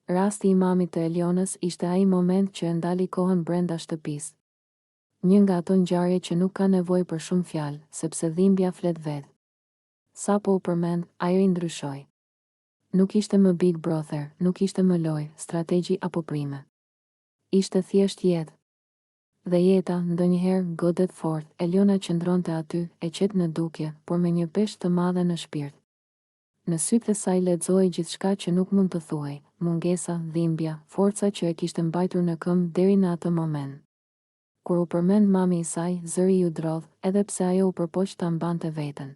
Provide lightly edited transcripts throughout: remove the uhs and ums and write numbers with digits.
Rasti i mamit të Eljonës ishte ai moment që e ndali kohën brenda shtëpisë. Një nga ato ngjarje që nuk ka nevojë për shumë fjalë, sepse dhimbja flet vetë. Sapo u përmend, ajri ndryshoi. Nuk ishte më Big Brother, nuk ishte më lojë, strategji apo prime. Ishte thjesht jetë. Dhe jeta, ndonjëherë, godet fort. Eljona qëndronte aty, e qetë në dukje, por me një peshë të madhe në shpirt. Në sytë e saj lexohej gjithçka që nuk mund të thuhej, mungesa, dhimbja, forca që e kishte mbajtur në këmbë deri në atë moment. Kur u përmend mami i saj, zëri iu drodh, edhe pse ajo u përpoq ta mbante veten.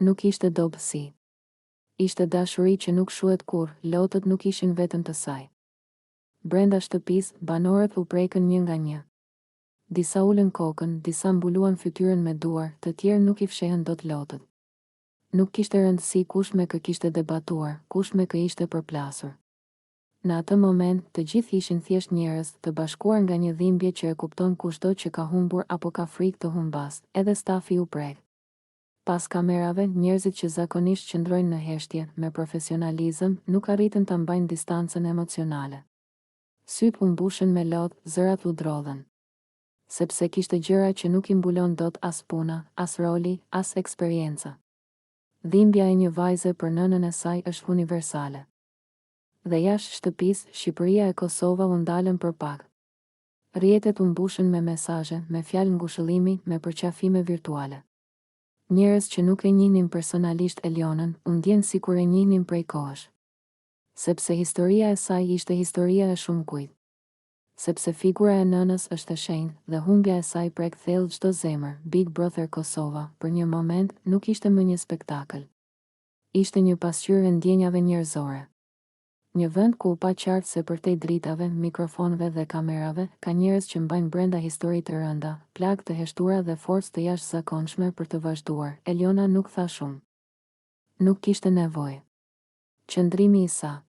Nuk ishte dobësi. Ishte dashuri që nuk shuhet kurrë, lotët nuk ishin vetëm të saj. Brenda shtëpisë, banorët u prekën një nga një. Disa ulën kokën, disa mbuluan fytyrën me duar, të tjerë nuk i fshehën dot lotët. Nuk kishte rëndësi kush me kë kishte debatuar, kush me kë ishte përplasur. Në atë moment, të gjithë ishin thjesht njerëz, të bashkuar nga një dhimbje që e kupton kushdo që ka humbur apo ka frikë të humbasë, edhe stafi u prek. Pas kamerave, njerëzit që zakonisht qëndrojnë në heshtje, me profesionalizëm, nuk arritën ta mbajnë distancën emocionale. Sytë u mbushën me lot, zërat u drodhën. Sepse kishte gjëra që nuk i mbulon dot as puna, as roli, as eksperienca. Dhimbja e një vajze për nënën e saj është universale. Dhe jashtë shtëpisë, Shqipëria e Kosova u ndalën për pak. Rrjetet u mbushën me mesazhe, me fjalë ngushëllimi, me përqafime virtuale. Njerëz që nuk e njihnin personalisht Eljonën, u ndjenë sikur e njihnin prej kohësh. Sepse historia e saj ishte historia e shumëkujt. Sepse figura e nënës është e shenjtë, dhe humbja e saj prek thellë çdo zemër, Big Brother Kosova, për një moment, nuk ishte më një spektakël. Ishte një pasqyrë e ndjenjave njerëzore. Një vend ku u pa qartë se përtej dritave, mikrofonëve dhe kamerave, ka njerëz që mbajnë brenda histori të rënda, plagë të heshtura dhe forcë të jashtëzakonshme për të vazhduar. Eljona nuk tha shumë. Nuk kishte nevojë. Qëndrimi i sa.